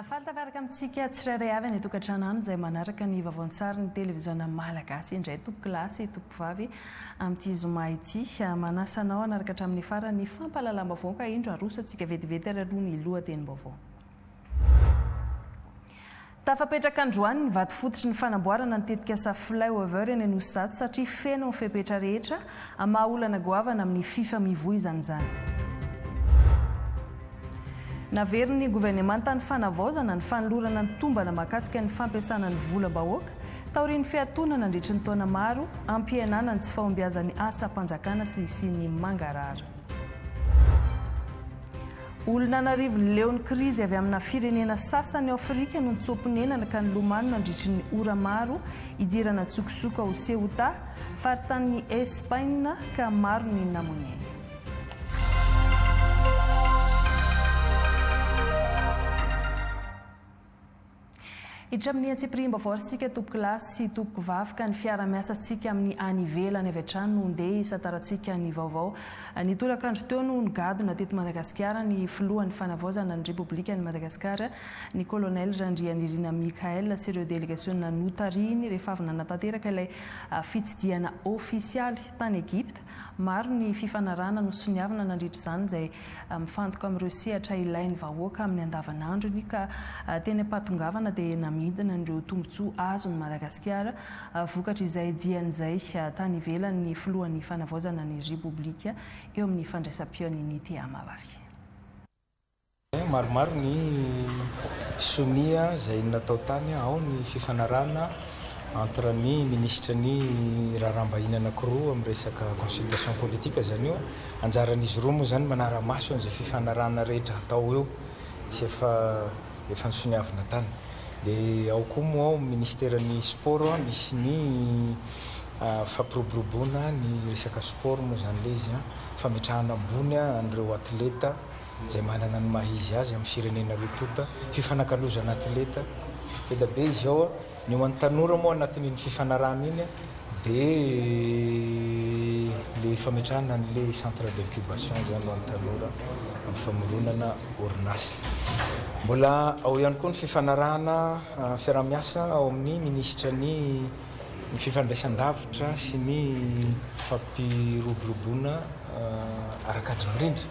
Faly tafaraka amintsika tsirairay avy any an-tokantrano any izay manaraka ny vaovao an-tsarin'ny televiziona malagasy indray tompokolahy sy tompokovavy amin'ity zoma ity. Manasa anao hanaraka hatramin'ny farany ny fampahalalam-baovao ka indro aroso antsika vetivety ary aloha ny lohatenim-baovao. Tafapetraka androany ny vato fototry ny fanamboarana ny tetikasa Flyover eny Anosizato satria feno ny fepetra rehetra hamaha olana goavana amin'ny fifamivoizana izany. Naverin'ny governemanta ny fanavaozana ny fanolorana ny tombana mahakasika ny fampiasana ny volam-bahoaka taorian'ny fiatoana nandritry ny taona maro hampihenana ny tsy fahombiazan'ny asam-panjakana sy hisian'ny mangarahara. Olona an'arivony leon'ny krizy avy amina firenena sasany ao Afrika no nitsoa-ponenana ka nilomano nandritry ny ora maro hidirana an-tsokosoko ao Ceuta, faritanin'i Espaina, ka maro ny namoy ny ainy. Hiditra amin'ny antsipiriam-baovao ary isika tompokolahy sy tompokovavy ka ny fiara-miasantsika amin'ny any ivelany avy hatrany no ndeha hisantarantsika ny vaovao. Ny tolakandro teo no nigadona teto Madagasikara ny filohan'ny fanavaozana ny Repoblikan'i Madagasikara, ny Kolonely Randrianirina Michaël sy ireo delegasiona notarihiny rehefa avy nanatanteraka ilay fitsidihana ofisialy tany Egypta. Maro ny fifanarahana nosoniavina nandritra izany izay mifantoka amin'ireo sehatra ilain'ny vahoaka amin'ny andavanandrony ka teny am-pahatongavana dia namidina an'ireo tombontsoa azon'i Madagasikara vokatr'izay diany izay tany ivelany ny filohan'ny fanavaozana ny Repoblika eo amin'ny fandraisam-peon'ny Nitehamavavy. Maromaro ny sonia izay natao tany, ao ny fifanarahana entre ny minisitry ny raharaham-bahiny anankiroa amin'ny resaka consultation politique izany io, anjaran'izy roa moa izany manara-maso an'izay fifanarahana rehetra atao eo sy efa efa nosoniavina tany. Dia ao koa moa ao ministeran'ny sport misy ny fampiroboroboana ny resaka sport moa izany ilay izy, fametrahana ambony an'ireo atleta. izay manana ny maha izy azy amin'ny firenena roa tonta, fifanakalozana atleta be dia be izao, ny ho an'ny tanora moa anatin'iny fifanarahana iny dia le fametrahana an'le centre d'incubation izany ho an'ny tanora amin'ny famoronana orinasa. Mbola ao ihany koa ny fifanarahana fiaraha-miasa ao amin'ny minisitra ny fifandraisan-davitra sy ny fampiroboroboana ara-kajy mirindra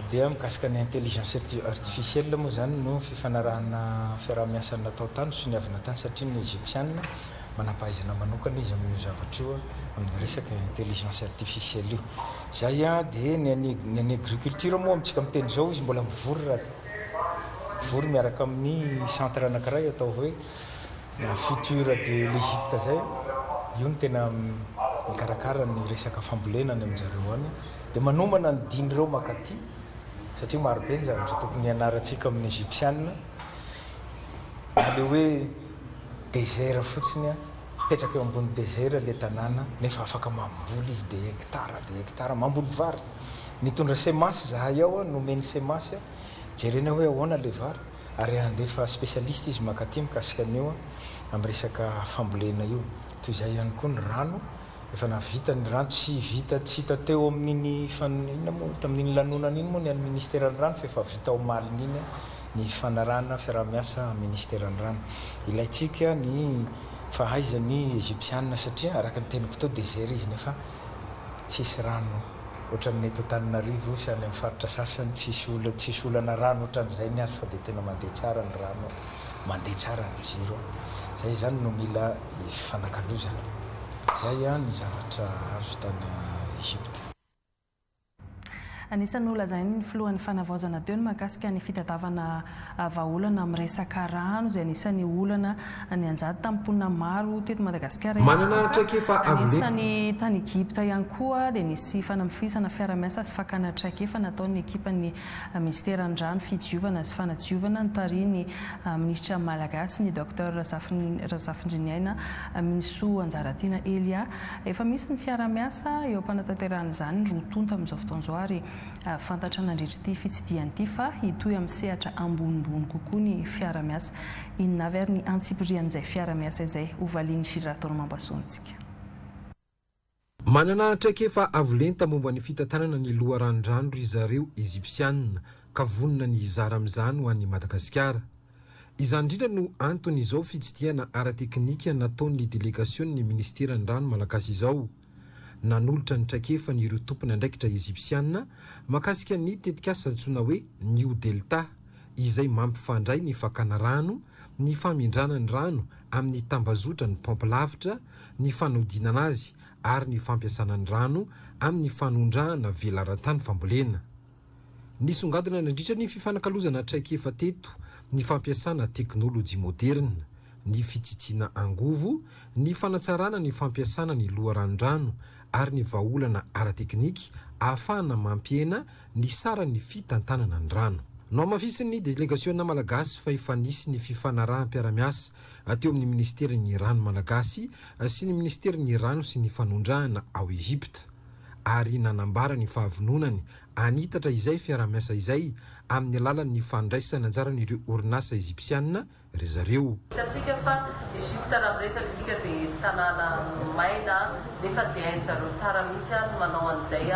dia mikasika ny intelligence artificielle moa izany no fifanarahana fiaraha-miasa natao tany, soniavina tany satria ny Egyptiana manampahaizana manokana izy amin'io zavatra io amin'ny resaka intelligence artificielle io. Izay dia ny any ny any agriculture moa amintsika miteny izao izy mbola mivory raha mivory miaraka amin'ny centre anankiray atao hoe Futur de l'Egypte zay, io no tena mikarakara ny resaka fambolena any aminjareo any, dia manomana ny din'ireo makaty satria maro be ny zavatra tokony hianarantsika amin'ny Egyptiana, na le hoe désert fotsiny an, mipetraka eo ambony désert le tanàna nefa afaka mamboly izy des hectares des hectares, mamboly vary, nitondra semence zahay ao an, nomeny semence jerena hoe ahoana le vary, ary handefa spécialiste izy mankaty mikasika an'io amin'ny resaka fambolena io. Toy izay ihany koa ny rano, efa nahavita ny rano, tsy vita tsy hita teo amin'iny fan inona moa, tamin'iny lanonana iny moa ny an'ny ministeran'ny rano fa efa vita omalin'iny ny fanarahana fiaraha-miasa amin'ny ministeran'ny rano. Ilaintsika ny fahaizan'ny Egyptiana satria araka ny teniko teo désert izy nefa tsisy rano ohatran'ny eto Antananarivo sy any amin'ny faritra sasany tsisy olana tsisy olana rano ohatran'izay ny azy fa dia tena mandeha tsara ny rano mandeha tsara ny jiro zay izany no mila ifanakalozana zay ny zavatra azo tany Egypte. Anisan'ny nolazain'ny filohan'ny fanavaozana teo ny mahakasika ny fitadiavana vahaolana amin'ny resaka rano izay anisan'ny olana nianjady tamin'ny mponina maro teto Madagasikara ihany Manana koa. traikefa avo lenta. Anisan'ny tany Egypta ihany koa dia nisy fanamafisana fiara-miasa sy fakana traikefa nataon'ny ekipan'ny minisiteran'ny rano, fidiovana sy fanadiovana notarihin'ny minisitra malagasy ny Docteur Razafindriniaina Minisoa Anjaratiana Elia. Efa misy ny fiaraha-miasa eo am-panatanterahana izany ny roa tonta amin'izao fotoana izao ary fantatra nandritra ity fitsidihana ity fa hitohy amin'ny sehatra ambonimbony kokoa ny fiara-miasa. Inona avy ary ny antsipirian'izay fiara-miasa izay? Hovalian'i Gilles Ratoromambasoantsika. Manana traikefa avo lenta momba ny fitantanana ny loharanon-drano ry zareo Ejipsiana. ka vonona ny hizara amin'izany ho an'i Madagasikara. Izany indrindra no anton'izao fitsidihana ara-teknika nataon'ny delegasionin'ny minisiteran'ny rano malagasy izao. Nanolotra ny traikefany ireo tompon'andraikitra Ezipsiana mahakasika ny tetikasa antsoina hoe New Delta izay mampifandray ny fakana rano, ny famindrana ny rano amin'ny tambazotran'ny paompy lavitra, ny fanodinana azy ary ny fampiasana ny rano amin'ny fanondrahana velaran-tany fambolena. Nisongadina nandritra ny fifanakalozana traikefa teto ny fampiasana teknolojia moderina, ny fitsitsiana angovo, ny fanatsarana ny fampiasana ny loharanon-drano ary ny vahaolana ara-teknika ahafahana mampihena ny saran'ny fitantanana ny rano. Nohamafisin'ny delegasiona malagasy fa efa nisy ny fifanaraham-piarahamiasa teo amin'ny minisiteran'ny Rano malagasy sy ny minisiterin'ny Rano sy ny Fanondrahana ao Egypta ary nanambara ny fahavononany hanitatra izay fiarahamiasa izay amin'ny alalan'ny fandraisana anjaran'ireo orinasa Egypsiana ry zareo. Hitantsika fa Egypte raha miresaka isika dia tanàna maina nefa dia hain-jareo tsara mihitsy ny manao an'izay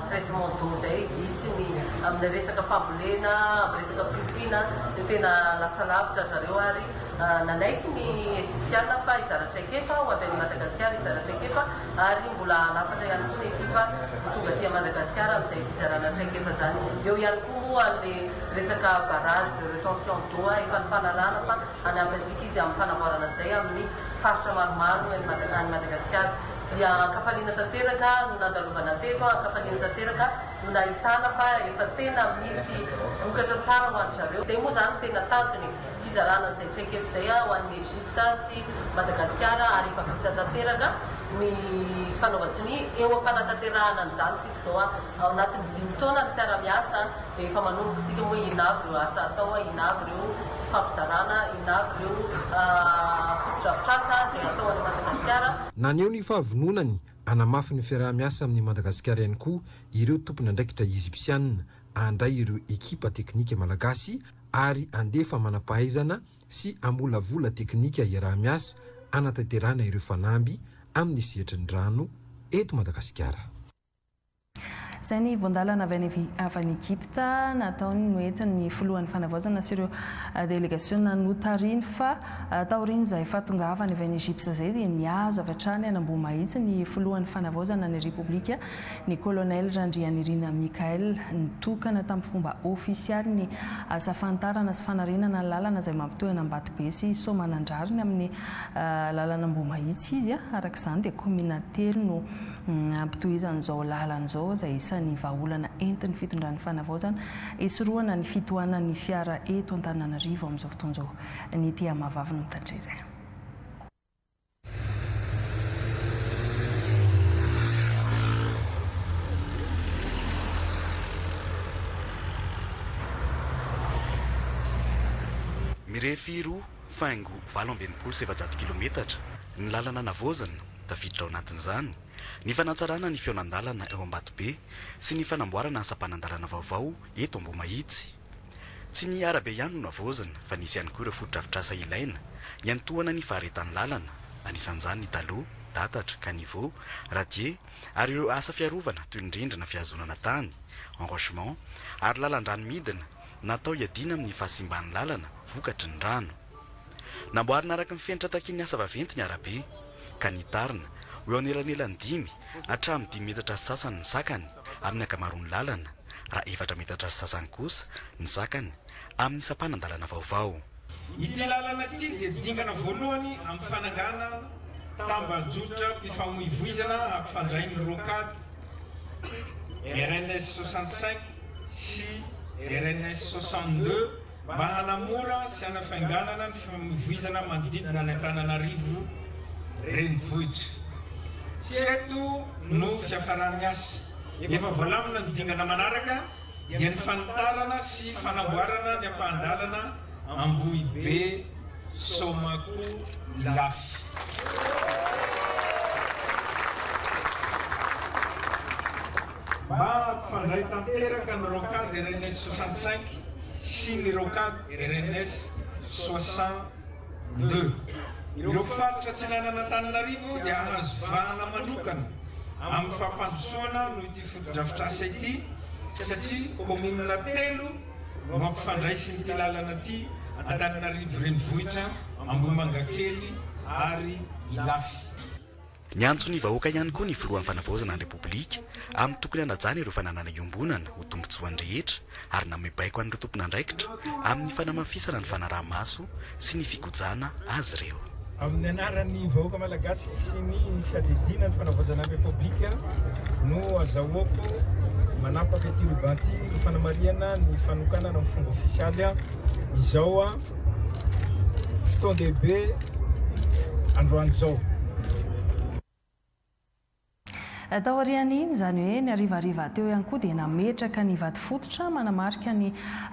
traitement d'eau izay, misy ny amin'ny resaka fambolena, amin'ny resaka fiompiana dia tena lasa lavitra ry zareo ary nanaiky ny Egyptiana fa hizara traikefa ho avy any Madagasikara hizara traikefa ary mbola hanafatra ihany koa ny ekipa ho tonga aty Madagasikara amin'izay fizarana traikefa izany. Eo ihany koa moa le resaka barrage de retention d'eau efa nifanarahana fa hanampy antsika izy amin'ny fanamboarana an'izay amin'ny faritra maromaro any Madagasikara. Dia ankafaliana tanteraka no nandalovana teto, ankafaliana tanteraka no nahitana fa efa tena misy vokatra tsara ho an-dry zareo. Izay moa izany no tena tanjona e, fizarana an'izay traikefa izay ho an'i Egypta sy Madagasikara ary efa vita tanteraka ny fanaovan-tsonia. Eo am-panatanterahana an'izany isika izao. Ao anatin'ny dimy taona ny fiara-miasa dia efa manomboka isika hoe inona avy ireo asa atao, inona avy ireo fifampizarana, inona avy ireo fotodrafitrasa izay atao any Madagasikara. Naneho ny fahavononany hanamafy ny fiaraha-miasa amin'i Madagasikara ihany koa ireo tompon'andraikitra Egypsiana handray ireo ekipa teknika malagasy ary handefa manam-pahaizana sy hamolavola teknika hiaraha-miasa hanatanterahana ireo fanamby amin'ny sehatry ny rano eto Madagasikara. Izay ny voandalana avy any avy any Egypta nataony noentin'ny filohan'ny fanavaozana sy ireo delegasiona notarihiny fa taorian'izay fahatongavany avy any Egypta izay dia nihazo avy hatrany an'Ambohimahitsy ny filohan'ny fanavaozana ny Repoblika ny Colonel Randrianirina Michael nitokana tamin'ny fomba ofisialy ny asa fanitarana sy fanarenana ny lalana izay mampitohy an'Ambatobe sy Soamanandrariny amin'ny lalana Ambohimahitsy izy araka izany dia kaominina telo no Hampitohizana izao lalana izao izay isan'ny vahaolana entin'ny fitondran'ny fanavaozana hisorohana ny fitohanan'ny fiara eto Antananarivo amin'izao fotoana izao. Ny ety Mahavavy no mitatitra izay. Mirefy roa faingo 468 kilometatra ny lalana navaozina. Tafiditra ao anatin'izany ny fanatsarana ny fihaonan-dalana eo Ambatobe sy ny fanamboarana sampanan-dalana vaovao eto Ambohimahitsy. Tsy ny arabe ihany no navaozina fa nisy ihany koa ireo fotodrafitrasa ilaina hiantohana ny faharetan'ny lalana, anisan'izany ny taloha, datatra, caniveau, radier ary ireo asa fiarovana toy ny rindrina fihazonana tany, enrochement, ary lalan-drano midina natao hiadiana amin'ny fahasimban'ny lalana vokatry ny rano. Namboarina araka ny fenitra takian'ny asa vaventy ny arabe, ka nitarina ho eo anelanelan'ny dimy hatramin'ny dimy metatra sy sasany ny sakany amin'ny ankamaroan'ny lalana, raha efatra metatra sy sasany kosa ny sakany amin'ny sampanan-dalana vaovao. Ity lalana ity dia dingana voalohany amin'ny fananganana tambajotram-pifamoivoizana hampifandray ny Rocade RNS 65 sy RNS 62 Mba hanamora sy hanafainganana ny fifamoivoizana manodidina an' Antananarivo Renivohitra. Tsy eto no fiafaran'ny asa. Efa voalamina ny dingana manaraka dia ny fanitarana sy fanamboarana ny ampahan-dalana Ambohibe Soamakoa Ilafy. Mba hampifandray tanteraka ny Rocade RNS 65 sy ny Rocade RNS 62. Ireo faritra atsinanan'Antananarivo dia hahazo vahana manokana amin'ny fampandrosoana noho ity fotodrafitrasa ity. satria kaominina telo no ampifandraisin'ity lalana ity, Antananarivo Renivohitra, Ambohimangakely ary Ilafy. Niantso ny vahoaka ihany koa ny filohan'ny Fanavaozana ny Repoblika amin'ny tokony hanajana ireo fananana iombonana ho tombontsoan'ny rehetra ary nanome baiko an'ireo tompon'andraikitra amin'ny fanamafisana ny fanaraha-maso sy ny fikojana azy ireo. Amin'ny anaran'ny vahoaka malagasy sy ny fiadidiana ny Fanavaozana ny Repoblika no azahoako manapaka ity ruban ity ho fanamarihana ny fanokanana amin'ny fomba ofisialy izao fotoan-dehibe androany izao. Taorian'iny, izany hoe ny harivariva teo ihany koa dia nametraka ny vatofototra manamarika ny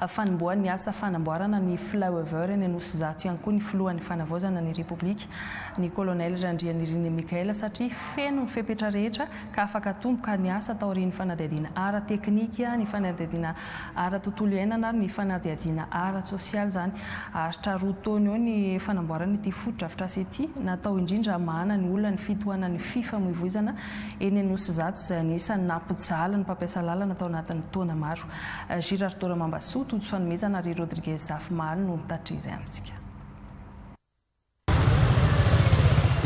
fanombohan'ny asa fanamboarana ny flyover eny Anosizato ihany koa ny filohan'ny Fanavaozana ny Repoblika, ny Kolonely Randrianirina Michaël satria feno ny fepetra rehetra ka afaka atomboka ny asa taorian'ny fanadihadiana ara-teknika, ny fanadihadiana ara-tontolo iainana ary ny fanadihadiana ara-tsosialy izany. Haharitra roa taona eo ny fanamboarana ity fotodrafitrasa ity, natao indrindra hamahana ny olan'ny fitohanan'ny fifamoivoizana eny Anosizato izay anisan'ny nampijaly ny mpampiasa lalana tao anatin'ny taona maro. Girard Ramambasoa, Tojo Fanomezana ary Rodriguez Zafimahaly no mitatitra izay amintsika.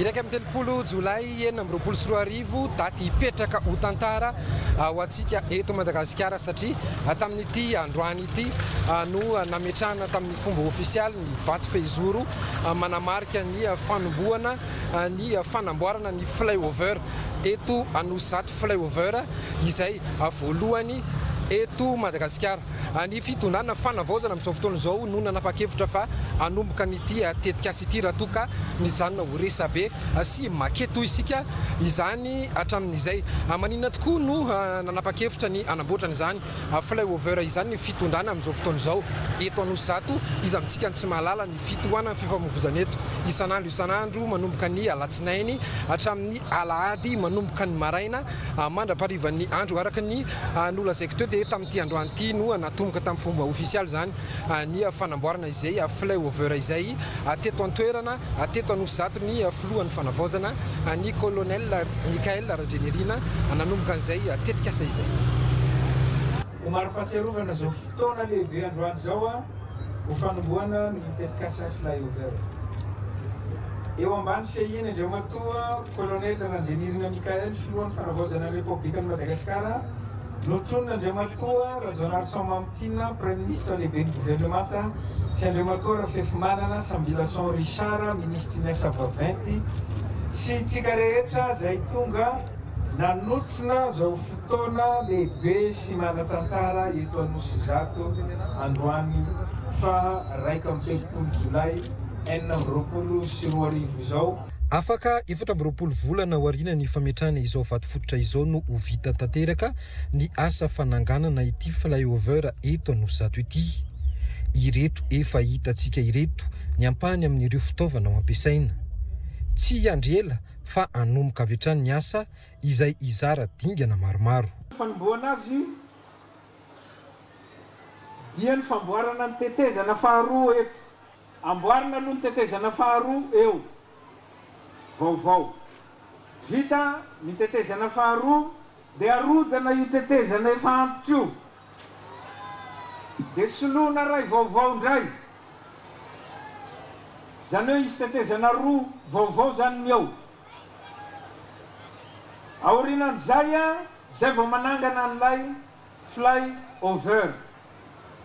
31 jolay 2026, daty hipetraka ho tantara ho antsika eto Madagasikara satria tamin'ity androany ity no nametrahana tamin'ny fomba ofisialy ny vato fehizoro manamarika ny fanombohana ny fanamboarana ny flyover eto Anosizato, flyover izay voalohany eto Madagasikara. Ny fitondrana fanavaozana amin'izao fotoana izao no nanapa-kevitra fa hanomboka an'ity tetikasa ity raha toa ka nijanona ho resabe sy maquette hoy isika izany hatramin'izay. Maninona tokoa no nanapa-kevitra ny hanamboatra an'izany flyover izany ny fitondrana amin'izao fotoana izao eto Anosizato? Iza amintsika no tsy mahalala ny fitohanan'ny fifamoivozana eto isan'andro isan'andro manomboka ny alatsinainy hatramin'ny alahady manomboka ny maraina mandra-paharivan'ny andro. Araka ny nolazaiko teo dia tamin'ity androany ity no natomboka tamin'ny fomba ofisialy izany ny fanamboarana izay flyover izay teto an-toerana teto Anosizato ny filohan'ny fanavaozana ny colonel Michaël Randrianirina nanomboka an'izay tetikasa izay. Ho mari-pahatsiarovana izao fotoana lehibe androany izao ho fanombohana ny tetikasa flyover. Eo ambany fiahian' Andriamatoa Colonel Randrianirina Michaël, Filohan'ny Fanavaozana ny Repoblikan'i Madagasikara, notronin' Andriamatoa Rajaonarison Mamitiana, Praiminisitra Lehiben'ny Governemanta, sy Andriamatoa Rafefimanana Sambilason Richard, Minisitry ny Asa Vaventy, sy itsika rehetra izay tonga nanotrona izao fotoana lehibe sy manan-tantara eto Anosizato androany faha 31 jolay 2026 izao. Afaka 24 volana aorian'ny fametrahana izao vatofototra izao no ho vita tanteraka ny asa fananganana ity flyover eto Anosizato ity. Ireto efa hitantsika ireto ny ampahany amin'ireo fitaovana ho ampiasaina. Tsy hiandry ela fa hanomboka avy hatrany ny asa izay hizara dingana maromaro. Fanombohana azy dia ny famboarana ny tetezana faharoa eto. Amboarina aloha ny tetezana faharoa eo. Vaovao. Vita ny tetezana faharoa dia arodana io tetezana efa antitra io. Dia soloina ray vaovao indray. Izany hoe hisy tetezana roa vaovao izany ny eo. Aorianan'izay, izay vao manangana an'ilay fly over.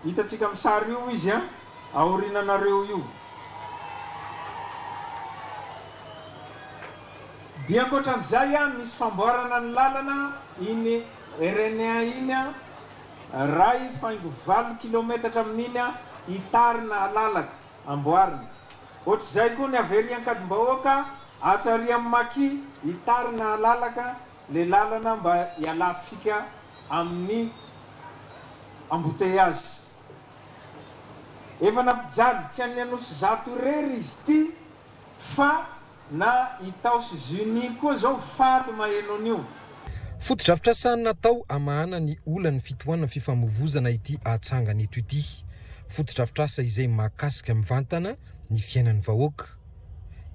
Hitantsika amin'ny sary io izy an, aoriananareo io. Dia ankoatran'izay an, misy famboarana ny lalana iny RN un iny an, ray faingo valo kilometatra amin'iny an, hitarina halalaka, amboarina. Ohatr'izay koa ny avy ery Ankadimbahoaka hatra ary amin'ny Maki, hitarina halalaka le lalana mba hialantsika amin'ny embouteillage. Efa nampijaly tsy an'ny Anosizato irery izy ity fa na Itaosy Zunis koa zao faly maheno an'io. Fotodrafitrasa natao hamahana ny olan'ny fitohanan'ny fifamoivozana ity atsangana eto ity. Fotodrafitrasa izay mahakasika mivantana ny fiainan'ny vahoaka.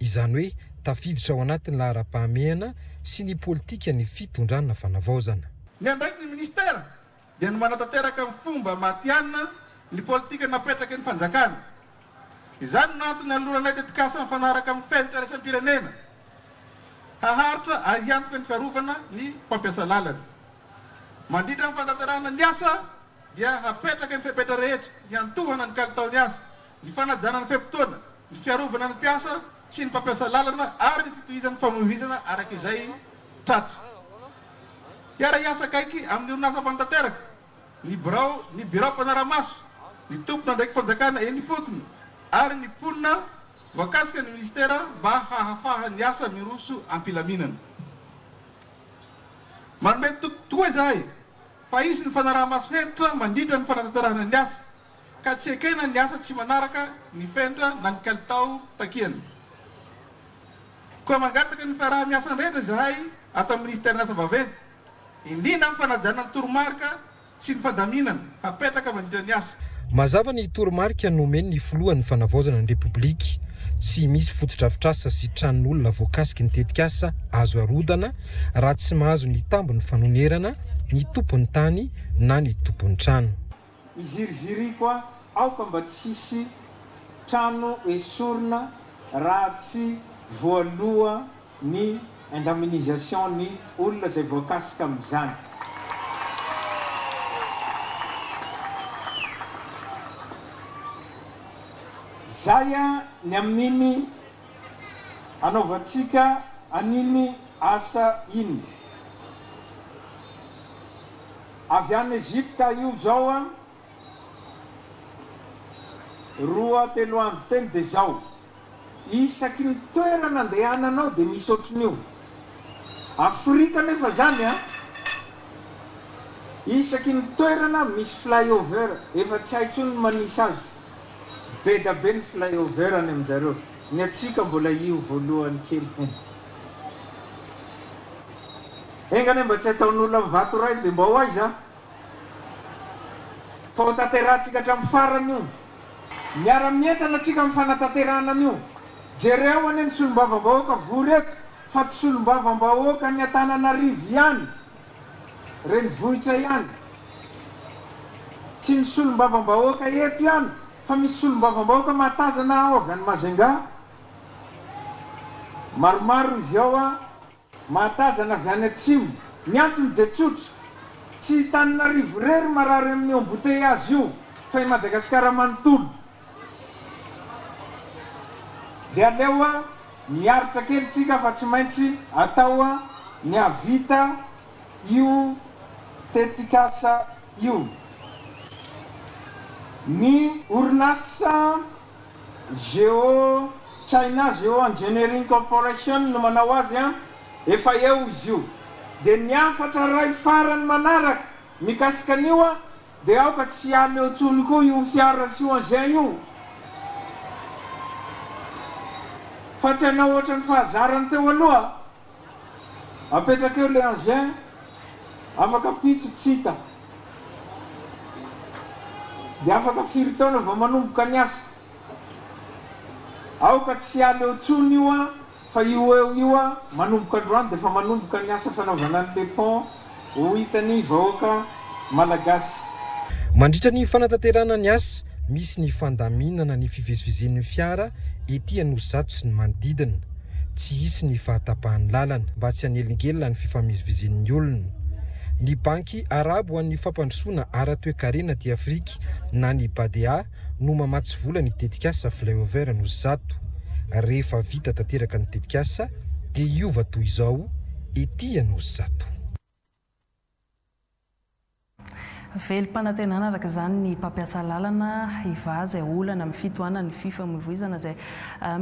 Izany hoe tafiditra ao anatin'ny laharam-pahamehana sy ny politikan'ny fitondrana fanavaozana. Ny andraikitry ny minisitera. dia ny manatanteraka amin'ny fomba matihanina ny politika napetraky ny fanjakana. Izany no antony anoloranay tetikasa mifanaraka amin'ny fenitra iraisam-pirenena, haharitra ary hiantoka ny fiarovana ny mpampiasa lalana. Mandritra ny fanatanterahana ny asa dia hapetraka ny fepetra rehetra hiantohana ny kalitaon'ny asa, ny fanajana ny fe-potoana, ny fiarovana ny mpiasa sy ny mpampiasa lalana ary ny fitohizan'ny famoivoizana araka izay tratra. Hiara-hiasa akaiky amin'ny orinasa mpanatanteraka, ny birao, ny birao mpanara-maso, ny tompon'andraiki-panjakana eny ifotony ary ny mponina voakasika ny minisitera mba hahafahan'ny asa miroso am-pilaminana. Manome toky tokoa izahay fa hisy ny fanaraha-maso hentitra mandritra ny fanatanterahana ny asa ka tsy ekena ny asa tsy manaraka ny fenitra na ny kalitao takiana. Koa mangataka ny fiaraha-miasan'ny rehetra izahay ato amin'ny minisiteran'ny asa vaventy, indrindra amin'ny fanajana ny toromarika sy ny fandaminana hapetraka mandritra ny asa. Mazava ny toromarika nomen'ny filohan'ny Fanavaozana ny Repoblika, tsy misy fotodrafitrasa sy tranon'olona voakasiky ny tetikasa azo arodana raha tsy mahazo ny tambin'ny fanonerana ny tompon'ny tany na ny tompon'ny trano. Iziriziriako aho, aoka mba tsy hisy trano esorina raha tsy voaloa ny indemnisation ny olona izay voakasika amin'izany. Zay ny amin'iny anaovantsika an'iny asa iny. Avy any Egypta io zao an, roa telo andro teny de zao. Isaky ny toerana andehananao de misy ohatrin'io. Afrika nefa zany an, isaky ny toerana misy flyover, efa tsy hay tsony ny manisa azy. Be da be ny flyover any aminjareo, ny antsika mbola io voalohany kely hein. Enga anie mba tsy ataon'olona amin'ny vato iray dia mba ho aiza? Fa ho tanterahantsika hatramin'ny farany io. Miara-mientana tsika amin'ny fanatanterahana an'io. Jereo anie ny solombavambahoaka vory eto fa tsy solombavambahoakan'ny Antananarivo ihany, renivohitra ihany. Tsy ny solombavambahoaka eto ihany fa misy solombavambahoaka mahatazana aho avy any Majunga. Maromaro izy ao a. Mahatazana avy any atsimo. Ny antony dia tsotra, tsy i Tananarivo irery marary amin'io embouteillage io fa i Madagasikara manontolo. Dia aleo miaritra kely tsika fa tsy maintsy atao ny hahavita io tetikasa io. Ny orinasa Geo China Geo Engineering Corporation no manao azy an, efa eo izy io. Dia ny hafatra iray farany manaraka mikasika an'io an, dia aoka tsy hiala eo intsony koa io fiara sy io engin io. Fa tsy hanao ohatran'ny fahazarany teo aloha. Apetraka eo le engin, afaka pitso tsy hita. Dia afaka firy taona vao manomboka ny asa? Aoka tsy hiala eo tsony io an, fa io eo io an, manomboka androany dia efa manomboka ny asa fanaovana an'le pont ho hitan'ny vahoaka malagasy. Mandritra ny fanatanterahana ny asa, misy ny fandaminana ny fivezivezen'ny fiara ety Anosizato sy ny manodidina. Tsy hisy ny fahatapahan'ny lalana mba tsy hanelingelina ny fifamezivezen'ny olona. Ny Banky Arabo ho an'ny Fampandrosoana ara-toekarena aty Afrika na ny BADEA no mamatsy vola ny tetikasa Flyover Anosizato. Rehefa vita tanteraka ny tetikasa dia hiova toy izao ety Anosizato. Velom-panantenana araka izany ny mpampiasa lalana hivaha izay olana amin'ny fitohanan'ny fifamoivoizana izay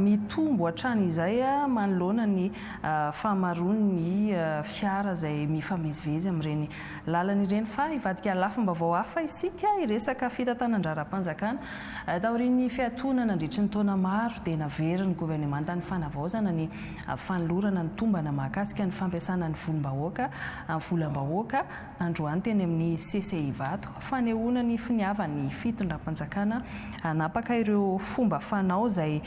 mitombo hatrany izay manoloana ny fahamaroan'ny fiara izay mifamezivezy amin'ireny lalana ireny. Fa hivadika lafim-baovao hafa isika hiresaka fitantanan-draharaham-panjakana. Taorian'ny fiatoana nandritry ny taona maro dia naverin'ny governemantan'ny fanavaozana ny fanolorana ny tombana mahakasika ny fampiasana ny volam-bahoaka volam-bahoaka androany teny amin'ny CCI. Ivato. Fanehoana ny finiavan'ny fitondram-panjakana hanapaka ireo fomba fanao izay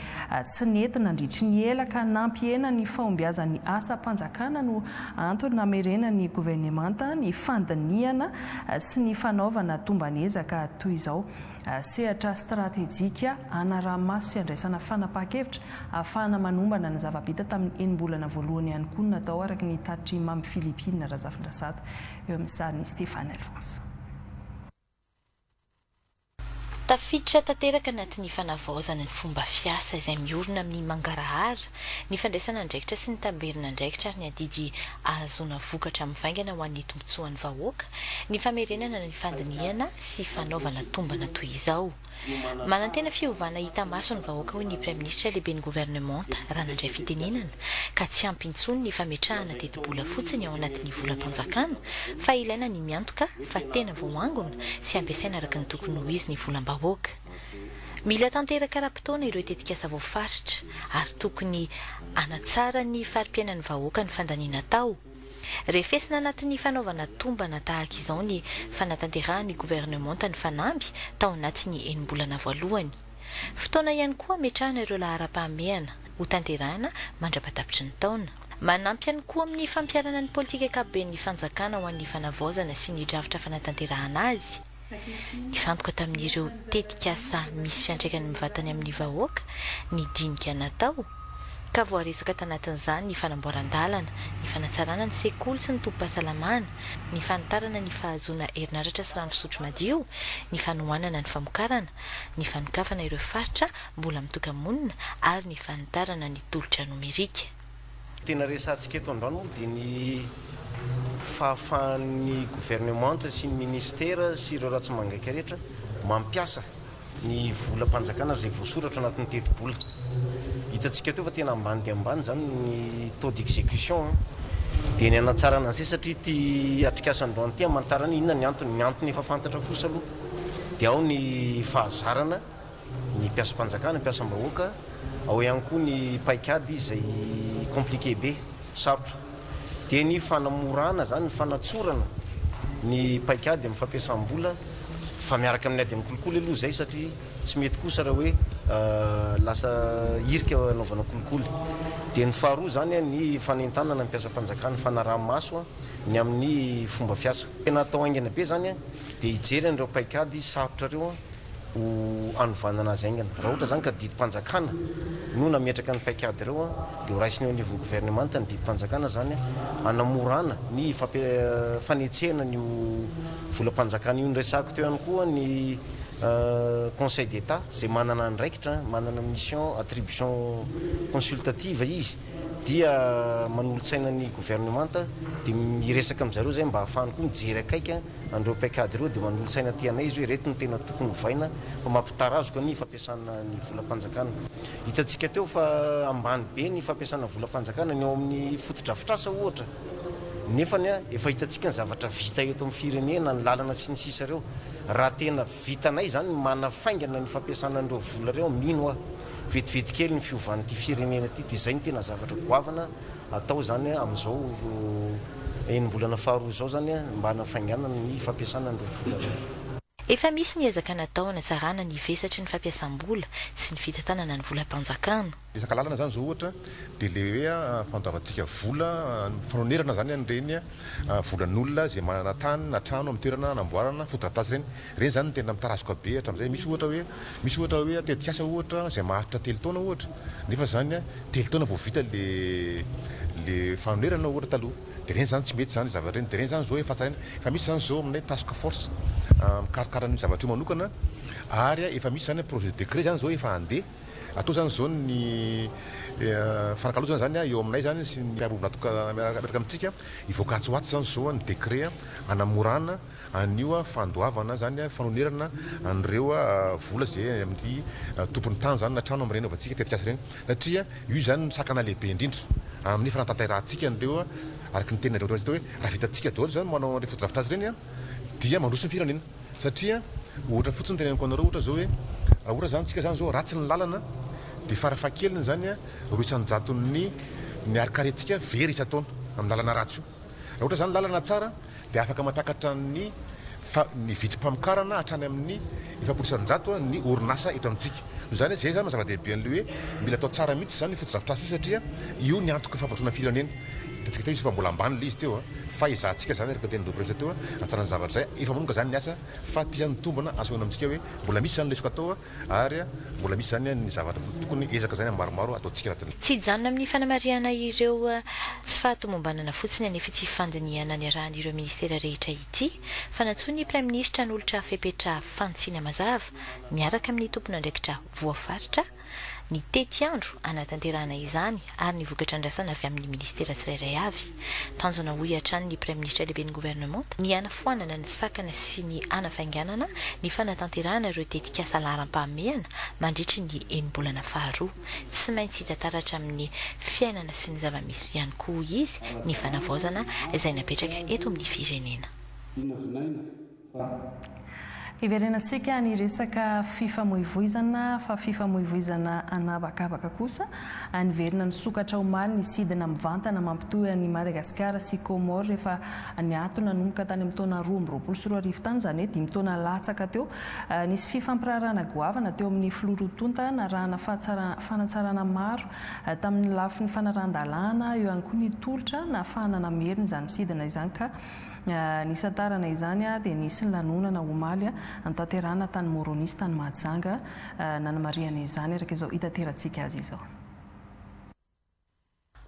tsy nety nandritry ny ela ka nampihena ny fahombiazan'ny asam-panjakana no antony namerenan'ny governemanta ny fandinihana sy ny fanaovana tomban'ezaka toy izao. Sehatra stratejika hanaraha-maso sy handraisana fanapahan-kevitra ahafahana manombana ny zava-bita tamin'ny enim-bolana voalohany ihany koa no natao araka ny tatitr'i Mamy Philippine Razafindrasata eo amin'ny sarin'i Stéphane Alphonse. Tafiditra tanteraka anatin'ny fanavaozana ny fomba fiasa izay miorina amin'ny mangarahara, ny fandraisana andraikitra sy ny tamberin'andraikitra ary ny adidy ahazoana vokatra mivaingana ho an'ny tombontsoan'ny vahoaka ny famerenana ny fandinihana sy fanaovana tombana toy izao. Manantena fiovana hita maso ny vahoaka hoy ny Praiminisitra lehiben'ny governemanta raha nandray fitenenana ka tsy ampy intsony ny fametrahana tetibola fotsiny ao anatin'ny volam-panjakana fa ilaina ny miantoka fa tena voaangona sy ampiasaina araka ny tokony ho izy ny volam-bahoaka. Mila tanteraka ara-potoana ireo tetikasa voafaritra ary tokony hanatsara ny fari-piainan'ny vahoaka ny fandaniana atao. Refesina anatin'ny fanaovana tombana tahaka izao ny fanatanterahan'ny governemanta ny fanamby tao anatin'ny enim-bolana voalohany. Fotoana ihany koa hametrahana ireo laharam-pahamehana hotanterahina mandra-patapitry ny taona. Manampy ihany koa amin'ny fampiharana ny politika ankapoben'ny fanjakana ho an'ny fanavaozana sy ny drafitra fanatanterahana azy. Nifantoka tamin'ireo tetikasa misy fiantraikany mivantany amin'ny vahoaka ny dinika natao, ka voaresaka tanatin'izany ny fanamboaran-dalana, ny fanatsarana ny sekoly sy ny tobim-pahasalamana, ny fanitarana ny fahazoana herinaratra sy rano fisotro madio, ny fanohanana ny famokarana, ny fanokafana ireo faritra mbola mitoka-monina ary ny fanitarana ny tolotra nomerika. Tena resahantsika eto androany moa dia ny fahafahan'ny governemanta sy ny ministera sy ireo ratsi-mangaika rehetra mampiasa ny volam-panjakana izay voasoratra anatin'ny tetibola. Hitantsika teo fa tena ambany dia ambany izany ny taux d'exécution dia ny hanatsarana an'izay satria ity atrikasa androany ity hamantarana inona ny antony. Ny antony efa fantatra kosa aloha dia ao ny fahazarana. ny mpiasam-panjakana, ny mpiasam-bahoaka, ao ihany koa ny paikady izay compliqué be, sarotra. Dia ny fanamorana izany, ny fanatsorana ny paikady amin'ny fampiasam-bola fa miaraka amin'ny ady amin'ny kolikoly aloha izay satria tsy mety kosa raha hoe lasa hirika hanaovana kolikoly. Dia ny faharoa izany ny fanentanana ny mpiasam-panjakana, fanaraha-maso ny amin'ny fomba fiasa. Tena atao haingana be izany dia hijery an'ireo paikady sarotra ireo. ho hanovanana azy haingana. Raha ohatra izany ka didim-panjakana no nametraka ny paikady ireo dia ho raisina eo anivon'ny governemanta ny didim-panjakana izany hanamorana ny fanetsehana an'io volam-panjakana io. Noresahako teo ihany koa ny Conseil d'Etat izay manana andraikitra, manana mission attribution consultative izy dia manolo-tsaina ny governemanta dia miresaka amin-dry zareo izay mba hahafahany koa mijery akaiky an'ireo paikady ireo dia manolo-tsaina aty anay izy hoe ireto no tena tokony hovaina fa mampitarazoka ny fampiasana ny volam-panjakana. Hitantsika teo fa ambany be ny fampiasana volam-panjakana ny ao amin'ny fotodrafitrasa ohatra nefany efa hitantsika ny zavatra vita eto amin'ny firenena, ny lalana sy ny sisa ireo. Raha tena vitanay izany ny manafaingana ny fampiasana an'ireo vola ireo, mino aho vetivety kely ny fiovan'ity firenena ity dia izay no tena zavatra goavana Atao izany amin'izao enim-bolana faharoa izao izany mba hanafainganana ny fampiasana an'ireo vola ireo. Efa misy ny ezaka natao hanatsarana ny vesatry ny fampiasam-bola sy ny fitantanana ny volam-panjakana. Resaka lalana izany izao ohatra dia ilay hoe fandoavantsika vola, fanonerana izany an'ireny volan'olona izay manana tany na trano amin'ny toerana anamboarana fotodrafitrasa ireny. Ireny izany no tena mitarazoka be hatramin'izay. Misy ohatra hoe, misy ohatra hoe tetikasa ohatra izay maharitra telo taona ohatra, nefa izany telo taona vao vita le le fanonerana ohatra taloha. Dia ireny izany tsy mety izany zavatra ireny. Dia ireny izany izao efa tsaraina. Efa misy izany izao aminay task force mikarakara an'io zavatra io manokana ary efa misy izany projet de décret izany izao efa handeha. Atao izany izao ny fanakalozana izany eo aminay izany sy ny mpiara-miombon'antoka miaraka amintsika. Hivoaka atsy ho atsy izany izao ny décret hanamorana an'io fandoavana izany, fanonerana an'ireo vola izay amin'ny tompon'ny tany izany na trano amin'ireny anaovantsika tetikasa ireny satria io izany no sakana lehibe indrindra amin'ny fanatanterahantsika an'ireo araka ny tenin'Andriamanitra teo hoe raha vitantsika daholo izany manao an'ireny fotodrafitrasa ireny dia mandroso ny firenena satria ohatra fotsiny teneniko anareo ohatra izao hoe raha ohatra izany tsika izany izao ratsy ny lalana dia farafahakeliny izany 2%-n'ny ny harin-karentsika very isan-taona amin'ny lalana ratsy io. Raha ohatra izany lalana tsara dia afaka mampiakatra ny fa ny vidim-pamokarana hatrany amin'ny 40% ny orinasa eto amintsika. Noho izany, izay izany maha zava-dehibe an'ilay hoe mila atao tsara mihitsy izany io fotodrafitrasa io satria io ny antoky ny fampandrosoana ny firenena. Hitantsika teo izy fa mbola ambany ilay izy teo fa ezahantsika izany araka ny tenin'ny Roa Prefet teo hatsarana ny zavatra izay. Efa manomboka izany ny asa fa ity izany ny tombana asehoana amintsika hoe mbola misy izany lesoka atao ary mbola misy izany ny zavatra tokony ezaka izany maromaro ataontsika anatin'ny. Tsy hijanona amin'ny fanamarihana ireo tsy fahatomombanana fotsiny anefa ity fandinihana niarahan'ireo minisitera rehetra ity fa nantsoin'ny Praiminisitra hanolotra fepetra fanitsiana mazava miaraka amin'ny tompon'andraikitra voafaritra ny tetiandro hanatanterahana izany ary ny vokatra andrasana avy amin'ny minisitera tsirairay avy. Tanjona hoy hatrany ny Praiminisitra lehiben'ny governemanta ny hanafoanana ny sakana sy ny hanafainganana ny fanatanterahana ireo tetikasa laharam-pahamehana mandritry ny enim-bolana faharoa. Tsy maintsy hita taratra amin'ny fiainana sy ny zava-misy ihany koa hoy izy ny fanavaozana izay napetraka eto amin'ny firenena. Vinavinaina fa. Hiverenantsika ny resaka fifamoivoizana fa fifamoivoizana an'habakabaka kosa. Niverina nisokatra omaly ny sidina mivantana mampitohy an'i Madagasikara sy Comores rehefa niato nanomboka tany amin'ny taona 2022 tany, izany hoe dimy taona latsaka teo. Nisy fifampiraharahana goavana teo amin'ny filoha roa tonta narahana fanatsarana maro tamin'ny lafiny fanarahan-dalàna, eo ihany koa ny tolotra nahafahana namerina izany sidina izany ka Nisantarana izany dia nisy ny lanonana omaly notanterahina tany Moroni sy tany Mahajanga nanamarihana izany araka izao hitaterantsika azy izao.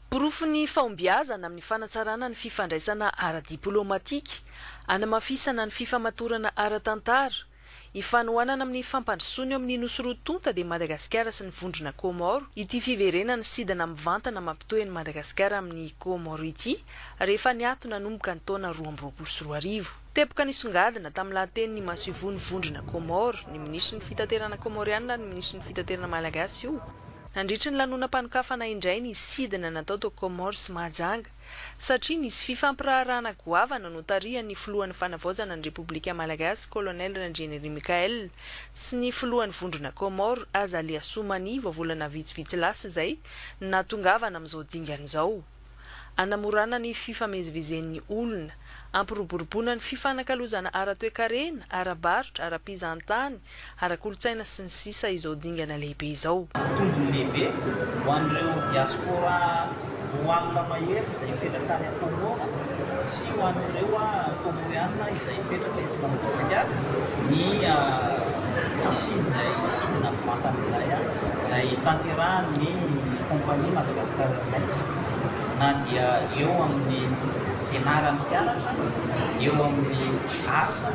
Porofon'ny fahombiazana amin'ny fanatsarana ny fifandraisana ara-diplaomatika, hanamafisana ny fifamatorana ara-tantara, Ifanohanana amin'ny fampandrosoana eo amin'ny Nosy roa tonta dia Madagasikara sy ny Vondrona Kômôro ity fiverenana sidina mivantana mampitohy an'i Madagasikara amin'i Kômôro ity rehefa niato nanomboka ny taona 2022. Teboka nisongadina tamin'ny lahatenin'ny masoivohon'ny Vondrona Kômôro, ny minisitry ny Fitaterana Kômôrianina ary ny minisitry ny Fitaterana Malagasy io nandritry ny lanonam-panokafana indray ny sidina natao tao Kômôro sy Mahajanga. satria nisy fifampiraharahana goavana notarihan'ny filohan'ny Fanavaozana ny Repoblika Malagasy Colonel Randrianirina Michaël sy ny filohan'ny Vondrona Comores Azali Assoumani vao volana vitsivitsy lasa izay nahatongavana amin'izao dingana izao. Hanamorana ny fifamezivezen'ny olona, hampiroboroboana ny fifanakalozana ara-toekarena, ara-barotra, ara-pizahantany, ara-kolontsaina sy ny sisa izao dingana lehibe izao. Tombony lehibe ho an'ireo diaspora roa alina mahery izay mipetraka any Comores sy ho an'ireo Comoriana izay mipetraka eto Madagasikara ny fisian'izay sidina mivantana izay, izay tanterahan'ny kaompania Madagascar Airlines na dia eo amin'ny fianaran'ny mpianatra, eo amin'ny asa,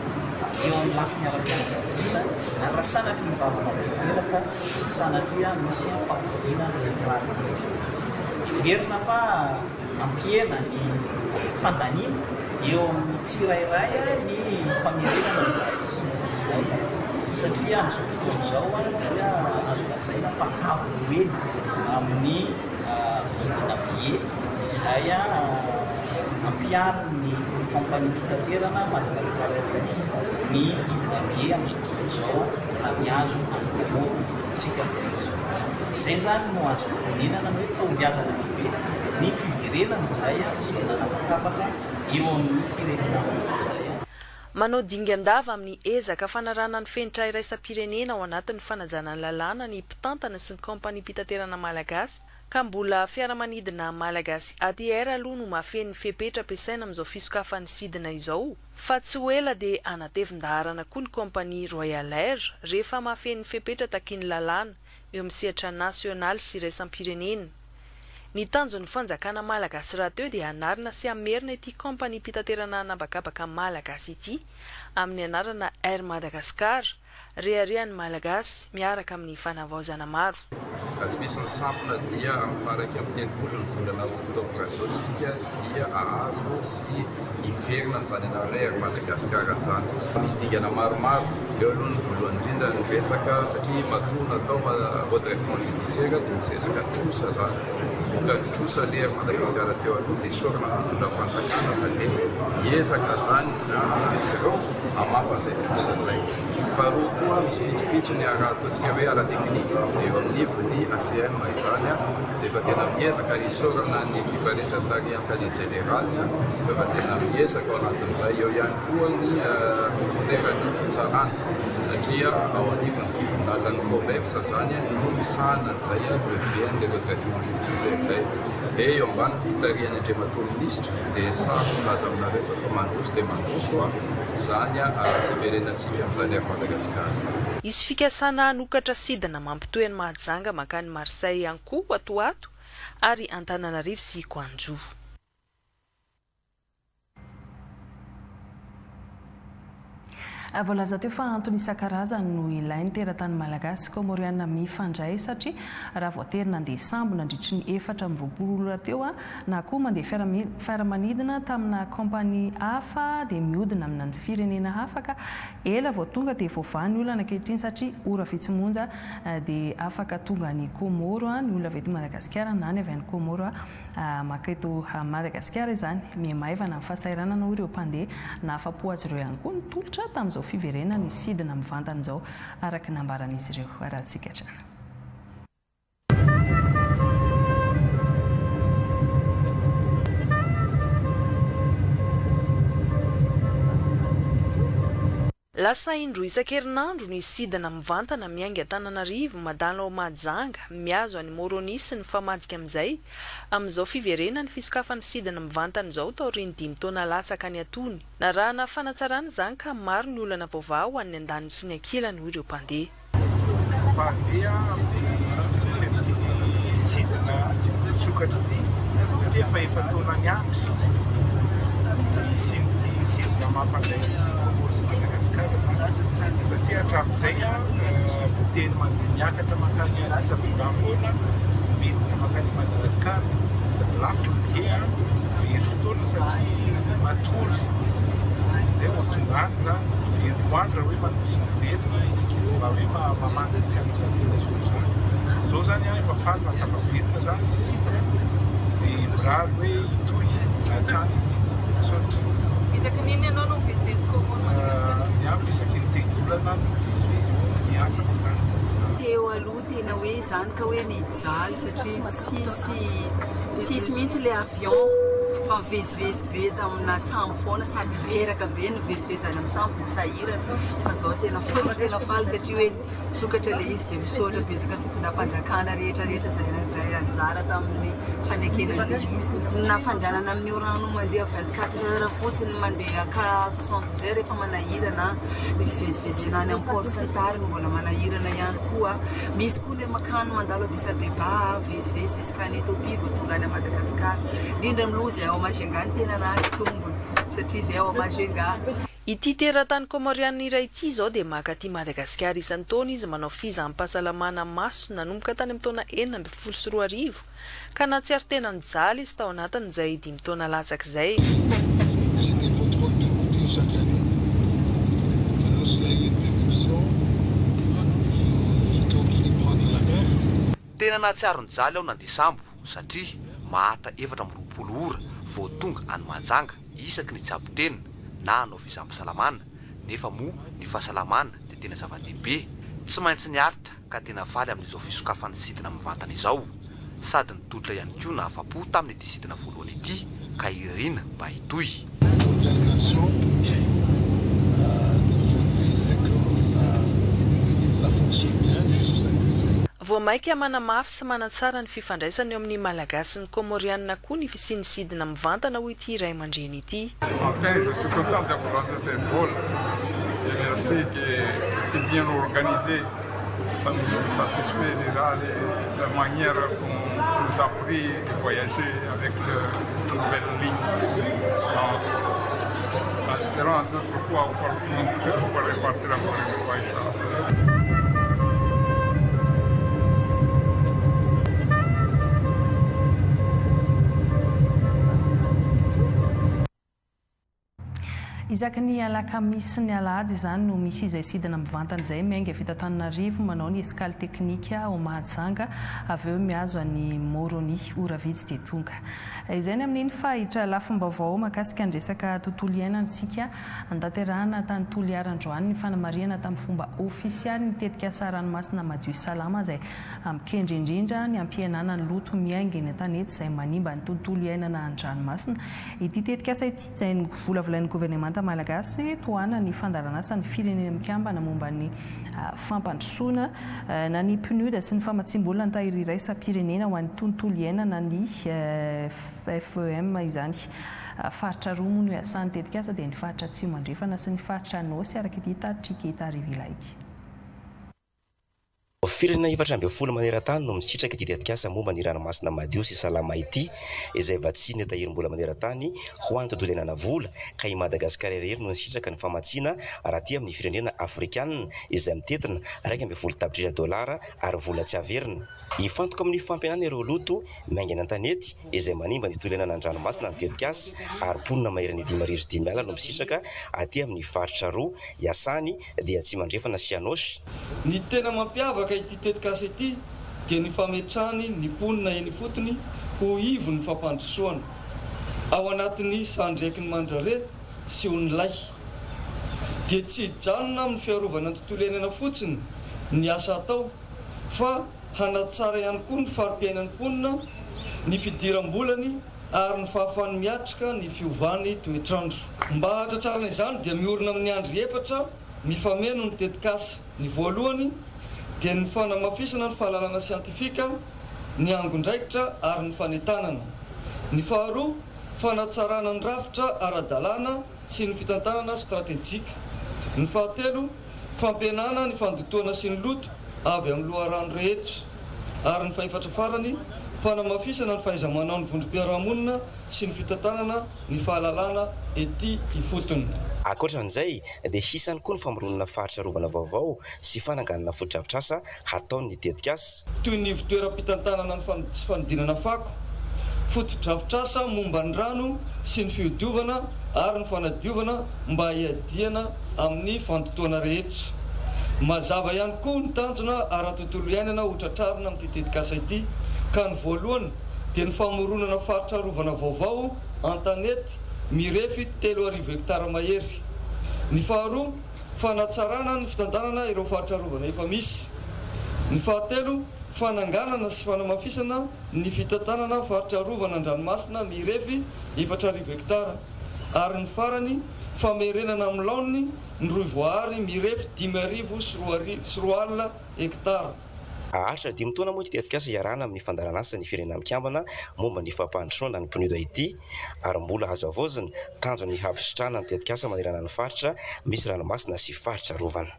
eo amin'ny lafiny ara-pianakaviana ary raha sanatria ny vava mampiteraka, sanatria misy fampodiana ireny razana ireny izany. Heverina fa hampihena ny fandaniana eo amin'ny tsirairay ny famerenana izay sidina izay satria amin'izao fotoana izao dia azo lazaina fa avo roa heny amin'ny vidina billet izay ampiharin'ny kaompaniam-pitaterana Madagascar Airlines ny vidina billet amin'izao fotoana izao raha mihazo an'i Comores isika amin'izao izao. Izay izany no azo itenenana ny hoe fahombiazana lehibe ny fiverenana izay sidina an'habakabaka eo amin'ny firenena roa izay. Manao dingan-dava amin'ny ezaka fanarahana ny fenitra iraisam-pirenena ao anatin'ny fanajana ny lalàna ny mpitantana sy ny kaompaniam-pitaterana malagasy ka mbola fiaramanidina malagasy ATR aloha no mahafeno ny fepetra ampiasaina amin'izao fisokafan'ny sidina izao fa tsy ho ela dia hanatevin-daharana koa ny kaompania Royal Air rehefa mahafeno ny fepetra takian'ny lalàna eo amin'ny sehatra nasionaly sy iraisam-pirenena. Ny tanjon'ny fanjakana malagasy rahateo dia hanarina sy hamerina ity kaompaniam-pitaterana an'habakabaka malagasy ity amin'ny anarana Air Madagascar, reharehan'ny Malagasy, miaraka amin'ny fanavaozana maro. Raha tsy misy ny sampona dia amin'ny faha 31 ny volana oktobra izao tsika dia hahazo sy hiverina amin'izany anarana hoe Air Madagascar izany. Misy dingana maromaro, eo aloha ny voalohany indrindra ny resaka satria matoa natao redressement judiciaire dia misy resaka trosa izany. Vokatry trosa le Air Madagascar teo aloha dia isaorana ny fitondram-panjakana fa dia hiezaka izany izy ireo hamafa an'izay trosa izay. Faharoa koa misy pitsopitsony ara ataontsika hoe ara-teknika eo anivon'ny ACM izany izay efa tena miezaka ary isaorana ny ekipa rehetra tarihan'ny tale jeneraliny fa efa tena miezaka ao anatin'izay. Eo ihany koa ny minisiteran'ny fitsarana satria ao anivon'ny tribonalin'ny commerce izany no misahana an'izay levée an'ilay redressement judiciaire izay. Dia eo ambany fitarihan'ny Andriamatoa Minisitra dia sahako milaza aminareo fa efa mandroso dia mandroso izany fiverenantsika amin'izany Air Madagascar izany. Hisy fikasana hanokatra sidina mampitohy an'i Mahajanga mankany Marseille ihany koa ato ho ato ary Antananarivo sy Guangzhou. Voalaza teo fa antony isan-karazany no ilain'ny teratany malagasy sy kaomoriana mifandray satria raha voatery nandeha sambo nandritry ny 24 ora teo na koa mandeha fiaramanidina tamina kaompania hafa dia mihodina amina ny firenena hafa ka ela vao tonga dia voavaha ny olana ankehitriny satria ora vitsy monja dia afaka tonga any Komoro ny olona avy eto Madagasikara na ny avy any Komoro Maka eto Madagasikara izany. Mihamaivana ny fahasahiranana hoy ireo mpandeha. Nahafa-po azy ireo ihany koa ny tolotra tamin'izao fiverenany sidina mivantana izao araka ny nambaran'izy ireo. Arahantsika hatrany. Lasa indroa isan-kerinandro ny sidina mivantana miainga Antananarivo madalo ao Mahajanga mihazo an'i Moroni sy ny famadika amin'izay amin'izao fiverenan'ny fisokafan'ny sidina mivantana izao taorian'ny dimy taona latsaka niatoany. Narahana fanatsarana izany ka maro ny olana voavaha ho an'ny andaniny sy ny ankilany hoy ireo mpandeha. Faly be aho amin'ity fisian'ity sidina misokatra ity satria efa efa-taona niandry ny hisian'ity sidina mampandray an'i Comores sy Madagasikara izany satria hatramin'izay voatery mandeha miakatra mankany Addis Abeba foana midina mankany Madagasikara sady lafo ny billet, very fotoana satria matory izay vao tonga any izany, very andro raha hoe mandroso miverina isaky ny mba hoe mamangy ny fianakaviana sy ohatr'izany. Izao izany aho efa faly fa tafaverina izany ny sidina dia mirary hoe hitohy hatrany izy ito. Misaotra. Isaky ny inona ianao no mivezivezy Comores Madagasikara? Ny amiko isaky ny telo volana no mivezivezy eo, miasa moa izany. Teo aloha tena hoe izany ka hoe nijaly satria tsisy tsisy mihitsy ilay avion fa mivezivezy be tamina sambo foana sady reraka be nivezivezy any amin'ny sambo sahirana fa zao tena faly tena faly satria hoe nisokatra ilay izy dia misaotra betsaka ny fitondram-panjakana rehetra rehetra izay nandray anjara tamin'ny fanekena an'ilay izy. Na fandehanana amin'io rano mandeha 24 heures fotsiny mandeha ka 72 heures efa manahirana, ny fivezivezena any amin'ny port sy ny tariny mbola manahirana ihany koa. Misy koa ilay makany mandalo Addis Abeba, mivezivezy jusqu'à any Ethiopie vao tonga any Madagascar. Indrindra aloha izay ao Majunga no tena nahazo tombony satria izay ao Majunga. Ity teratany Kômôrianina iray ity izao dia maka aty Madagasikara isan-taona izy manao fizaham-pahasalamana maso nanomboka tany amin'ny taona 2016 ka nahatsiaro tena nijaly izy tao anatin'izay dimy taona latsaka izay. J'ai des contrôles de routine chaque année. Et lorsqu'il y a eu interruption, j'étais obligé de prendre la mer. Tena nahatsiaro nijaly aho nandeha sambo satria maharitra 24 ora vao tonga any Mahajanga isaky ny hitsabo tena na hanao fizaham-pahasalamana nefa moa ny fahasalamana dia tena zava-dehibe. Tsy maintsy niaritra ka tena faly amin'izao fisokafan'ny sidina mivantana izao. Sady nitolotra ihany koa nahafa-po tamin'ity sidina voalohany ity ka irina mba hitohy. Organisation notre c'est que ça ça fonctionne bien, je suis satisfait. Vao mainka manamafy sy manatsara ny fifandraisana eo amin'ny Malagasy sy ny Kômôrianina koa ny fisian'ny sidina mivantana hoy ity ray aman-dreny ity. Enfin je suis content de prendre ce vol et merci que c'est bien organisé ça nous satisfait déjà la manière qu'on nous a pris de voyager avec le nouvelle ligne en espérant d'autres fois encore pouvoir repartir encore une fois inchallah. Isaky ny alakamisy sy ny alahady izany no misy izay sidina mivantana izay miainga avy eto Antananarivo manao ny escale technique ao Mahajanga avy eo mihazo an'i Moroni. Ora vitsy dia tonga. Izay ny amin'iny fa hiditra lafim-baovao mahakasika ny resaka tontolo iainana isika. Notanterahina tany Toliara androany ny fanamarihana tamin'ny fomba ofisialy ny tetikasa ranomasina madio salama izay mikendry indrindra ny hampihenana ny loto miainga eny an-tanety izay manimba ny tontolo iainana an-dranomasina. Ity tetikasa ity izay novolavolain'ny governemanta malagasy tohanan'ny fandaharanasan'ny Firenena Mikambana momba ny fampandrosoana na ny PNUD sy ny famatsiam-bola ny Tahiry iraisam-pirenena ho an'ny tontolo iainana ny FEM izany. Faritra roa moa no iasan'ny tetikasa dia ny faritra Atsimo Andrefana sy ny faritra Anôsy araka ity taritr'i Keita Rivila ity. Firenena 14 maneran-tany no misitraka ity tetikasa momba ny ranomasina madio sy salama ity, izay vatsian'ny Tahirim-bola maneran-tany ho an'ny tontolo iainana vola, ka i Madagasikara irery no nisitraka ny famatsiana raha aty amin'ny firenena afrikanina, izay mitentina 11 tapitrisa dolara ary vola tsy averina. Hifantoka amin'ny fampihenana ireo loto miainga any an-tanety izay manimba ny tontolo iainana an-dranomasina ny tetikasa, ary mponina maherin'ny 55 no misitraka aty amin'ny faritra roa iasany dia Atsimo Andrefana sy Anôsy. Ny tena mampiavaka ity tetikasa ity dia ny fametrahany ny mponina eny ifotony ho ivon'ny fampandrosoana. Ao anatin'ny Sandrekin'i Mandrare sy Onilahy dia tsy hijanona amin'ny fiarovana ny tontolo iainana fotsiny ny asa atao fa hanatsara ihany koa ny fari-piainan'ny mponina, ny fidiram-bolany ary ny fahafahany miatrika ny fiovan'ny toetr'andro. Mba hahatratrarana izany dia miorina amin'ny andry efatra mifameno ny tetikasa. Ny voalohany dia ny fanamafisana ny fahalalana siantifika, ny angon-draikitra ary ny fanentanana. Ny faharoa, fanatsarana ny rafitra ara-dalàna sy ny fitantanana stratejika. Ny fahatelo, fampihenana ny fandotoana sy ny loto avy amin'ny loharano rehetra. Ary ny fahefatra farany, fanamafisana ny fahaiza-manaon'ny vondrom-piarahamonina sy ny fitantanana ny fahalalana ety ifotony. Ankoatra an'izay dia hisy ihany koa ny famoronana faritra arovana vaovao sy fananganana fotodrafitrasa hataon'ny tetikasa. Toy ny ivontoeram-pitantanana ny sy fanodinana fako, fotodrafitrasa momba ny rano sy ny fiodiovana ary ny fanadiovana mba hiadiana amin'ny fandotoana rehetra. Mazava ihany koa ny tanjona ara-tontolo iainana ho tratrarina amin'ity tetikasa ity ka ny voalohany dia ny famoronana faritra arovana vaovao an-tanety mirefy 3000 hektara mahery. Ny faharoa, fanatsarana ny fitantanana ireo faritra arovana efa misy. Ny fahatelo, fananganana sy fanamafisana ny fitantanana faritra arovana an-dranomasina mirefy 4000 hektara. Ary ny farany, famerenana amin'ny laoniny ny rohivoahary mirefy 2005 hektara. Haharitra dimy taona moa ity tetikasa iarahana amin'ny fandaharanasa ny Firenena Mikambana momba ny fampandrosoana ny PNUD ity ary mbola azo havaozina, tanjona ny hampisitrahana ny tetikasa manerana ny faritra misy ranomasina sy faritra arovana.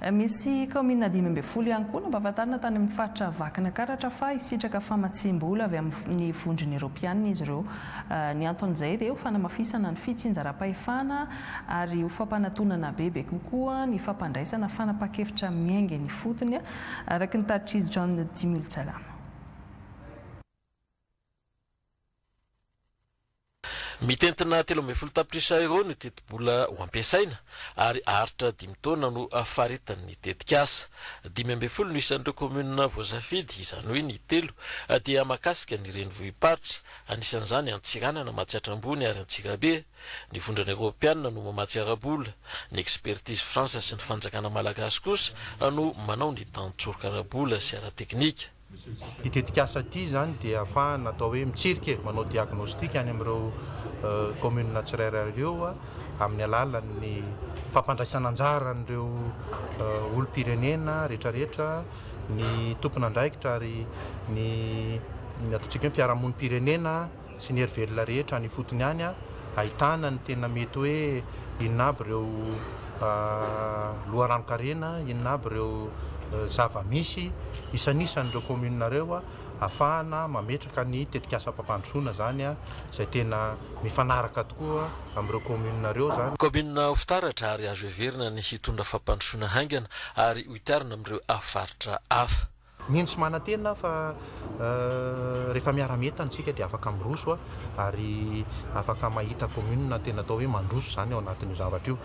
Misy kaominina 15 ihany koa nampahafantarina tany amin'ny faritra Vakinakaratra fa hisitraka famatsiam-bola avy amin'ny Vondrona Eoropeanina izy ireo. Ny anton'izay dia ho fanamafisana ny fitsinjaram-pahefana ary ho fampanatonana bebe kokoa ny fampandraisana fanapahan-kevitra miainga eny ifotony, araka ny taritr'i John Dimolotsalama. Mitentina 13 tapitrisa euros ny tetibola ho ampiasaina ary haharitra dimy taona no faritan'ny tetikasa. 15 no isan'ireo kaominina voasafidy, izany hoe ny telo dia mahakasika ny renivohi-paritra, anisan'izany Antsiranana, Matsiatra Ambony ary Antsirabe. Ny Vondrona Eoropeanina no mamatsy ara-bola, ny Expertise France sy ny fanjakana malagasy kosa no manao ny tantsoroka ara-bola sy ara-teknika. Ity tetikasa ity izany dia ahafahana atao hoe mitsirika e, manao diagnostic any amin'ireo commune tsirairay ireo amin'ny alalan'ny fampandraisana anjara an'ireo olom-pirenena rehetrarehetra, ny tompon'andraikitra ary ny ataontsika hoe fiarahamonim-pirenena. sy ny hery velona rehetra any ifotony any ahitana ny tena mety hoe inona aby ireo loharanon-karena, inona aby ireo zava-misy isanisany ireo commune ireo ahafahana mametraka ny tetikasam-pampandrosoana izany izay tena mifanaraka tokoa amin'ireo commune ireo izany. Kaominina ho fitaratra ary azo heverina ny hitondra fampandrosoana haingana ary ho hitarina amin'ireo faritra hafa. Mino sy manantena aho fa rehefa miara-mientana isika dia afaka miroso ary afaka mahita commune tena atao hoe mandroso izany ao anatin'io zavatra io.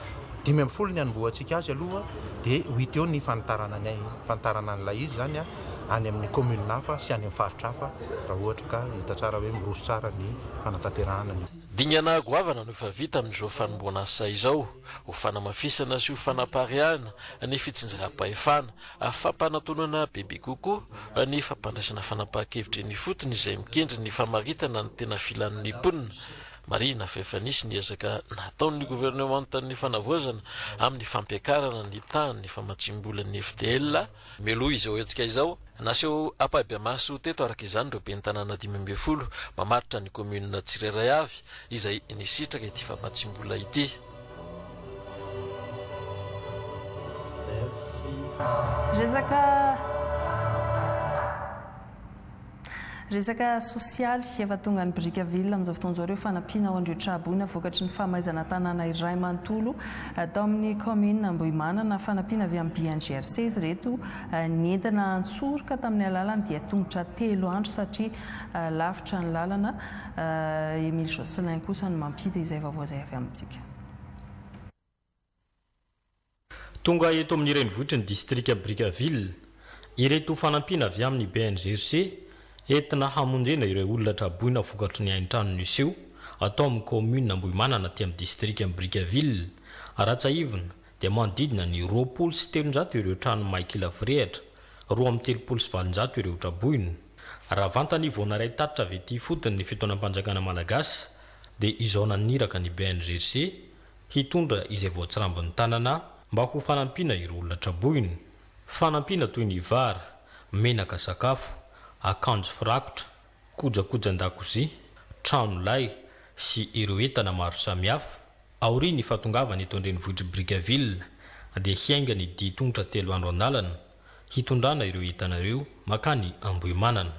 15 ny hanombohantsika azy aloha dia ho hita eo ny fanitarana ny fanitarana an'ilay izy izany any amin'ny commune hafa sy any amin'ny faritra hafa raha ohatra ka hita tsara hoe miroso tsara ny fanatanterahana ny Dingana goavana no efa vita amin'izao fanombohana asa izao, ho fanamafisana sy ho fanapariahana ny fitsinjaram-pahefana, fampanatonana bebe kokoa ny fampandraisana fanapahan-kevitra eny ifotony izay mikendry ny famaritana ny tena filan'ny mponina. Marihina fa efa nisy ny ezaka nataon'ny governemantan'ny fanavaozana amin'ny fampiakarana ny tahan'ny famatsiam-bolan'ny FDL. Mialoha izao hetsika izao, naseho ampahibemaso teto araka izany ireo ben'ny tanàna 15 mamaritra ny kaominina tsirairay avy izay nisitraka ity famatsiam-bola ity. Resaka Resaka sosialy, efa tonga any Brickaville amin'izao fotoana izao ireo fanampiana ho an'ireo tra-boina vokatry ny fahamaizana tanàna iray manontolo tao amin'ny kaominina Ambohimanana. Fanampiana avy amin'ny BNGRC izy ireto nentina an-tsoroka tamin'ny alalan'ny dia tongotra telo andro satria lavitra ny lalana. Emile Jocelyn kosa no mampita izay vaovao izay avy amintsika. Tonga eto amin'ny renivohitry ny distrika Brickaville ireto fanampiana avy amin'ny BNGRC entina hamonjena ireo olona traboina vokatry ny haintrano niseho atao amin'ny kaominina Ambohimanana aty amin'ny distrikan'i Brickaville. Raha tsiahivina dia manodidina ny 320 ireo trano may kila firehitra, 832 ireo traboina. Raha vantany vao naray tatitra avy ety ifotony ny fitaonam-panjakana malagasy dia izao naniraka ny BNGRC hitondra izay voatsirambin'ny tanana mba ho fanampiana ireo olona traboina. Fanampiana toy ny vary, menaka sakafo, akanjo firakotra, kojakojan-dakozia, trano lay sy ireo entana maro samihafa. Aorian'ny fahatongavany eto an-drenivohitr'i Brickaville dia hiainga ny dia tongotra telo andro an-dalana hitondrana ireo entana ireo mankany Ambohimanana.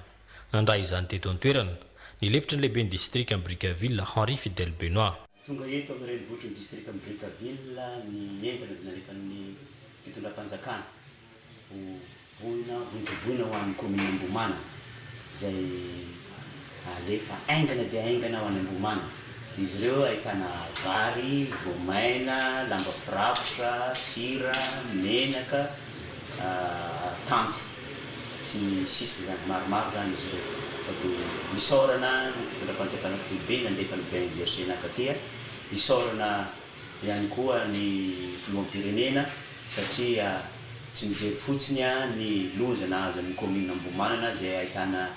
Nandray izany teto an-toerana ny lefitry ny lehiben'ny distrikan'i Brickaville Henri Fidèle Benoit. Tonga eto amin'ny renivohitry ny distrikan'i Brickaville ny entana izay nalefan'ny fitondram-panjakana ho voina vonjivoina ho an'ny kaominina Ambohimanana izay alefa haingana dia haingana ho any Ambohimanana. Izy ireo ahitana vary, voamaina, lamba firakotra, sira, menaka, tanty sy ny sisa izany, maromaro izany izy ireo fa dia isaorana ny fitondram-panjakana foibe nandefa ny BNGRC nakaty, isaorana ihany koa ny filoham-pirenena satria tsy mijery fotsiny ny loza nahazo an'ny kaominina Ambohimanana izay ahitana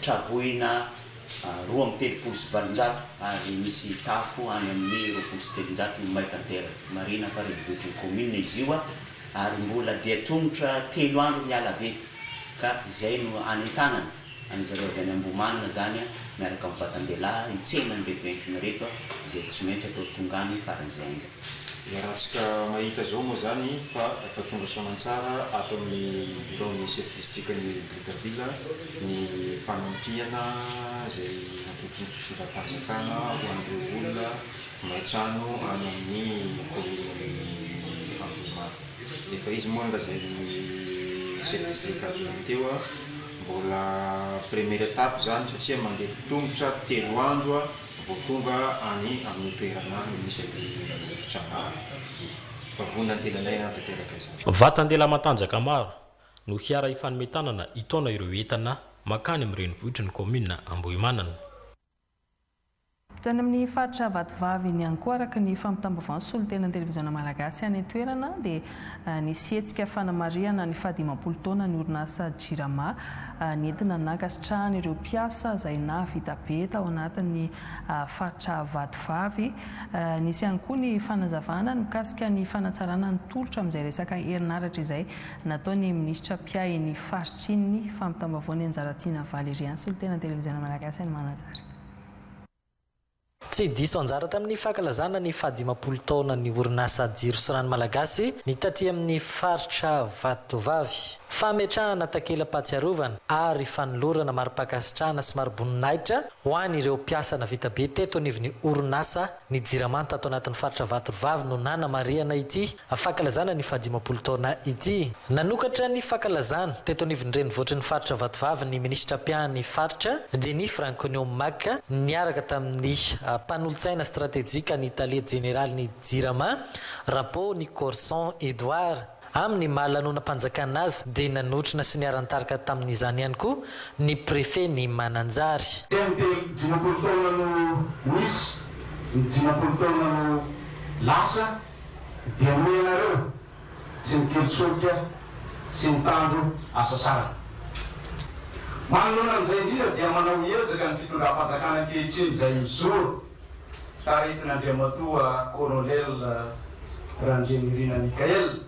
traboina 832 ary misy tafo any amin'ny 320 no may tanteraka. Marihina fa renivohitry ny kaominina izy io ary mbola dia tongotra telo andro miala avy eto ka izay no anentanana an'i zareo avy any Ambohimanana izany miaraka amin'ny vatan-dehilahy hitsena an'ireto entona ireto izay tsy maintsy atao tonga any faran'izay haingana. Iarahantsika mahita izao moa izany fa efa tonga soamantsara ato amin'ny biraon'ny chef distrikan'i Brickaville ny fanampiana izay natolotry ny fitondram-panjakana ho an'ireo olona May trano any amin'ny kaominin'i Ambohimanga. Efa izy moa nolazain'ny chef district adjoint teo, mbola première étape izany satria mandeha tongotra telo andro vao tonga any amin'ny toerana misy an'ilay trano. Fa vonona ny tenanay hanatanteraka izany. Vatan-dehilahy matanjaka maro no hiara-hifanome tanana hitaona ireo entana mankany amin'ny renivohitry ny kaominina Ambohimanana. Tany amin'ny faritra Vatovavy iny ihany koa araka ny fampitam-baovaon'ny solontenan'ny televiziona malagasy any an-toerana dia nisy hetsika fanamarihana ny faha-50 taona ny orinasa Jirama nentina nankasitrahana ireo mpiasa izay nahavita be tao anatin'ny faritra Vatovavy. Nisy ihany koa ny fanazavana ny mikasika ny fanatsarana ny tolotra amin'izay resaka herinaratra izay nataon'ny minisitra mpiahy ny faritra iny ny fampitam-baovaon'i Anjaratiana Valerian solontenan'ny televiziona malagasy any Mananjary. Tsy diso anjara tamin'ny fankalazana ny fahadimampolo taonan'ny orinasa Jiro sy Rano Malagasy ny taty amin'ny faritra Vatovavy. Fametrahana takela-pahatsiarovana ary fanolorana mari-pankasitrahana sy mari-boninahitra ho an'ireo mpiasa navita be teto anivon'ny orinasa ny Jirama tato anatin'ny faritra Vatovavy no nanamarihana ity fankalazana ny fahadimampolo taona ity. Nanokatra ny fankalazana teto anivon'ny renivohitry ny faritra Vatovavy ny minisitra mpiahy ny faritra, Denis Franconio Mac, niaraka tamin'ny mpanolotsaina stratejika ny tale jeneralin'ny Jirama, Rapo Nicorson Edouard. Amin'ny maha lanonam-panjakana azy dia nanotrona sy niara-nitarika tamin'izany ihany koa ny Préfet ny Mananjary. Teny telo 50 taona no nisy, ny 50 taona no lasa dia nomenareo tsy nikely solika sy nitandro hasasarana. Manoloana an'izay indrindra dia manao ezaka ny fitondram-panjakana ankehitriny izay mijoro taritin'Andriamatoa Colonel Randrianirina Michael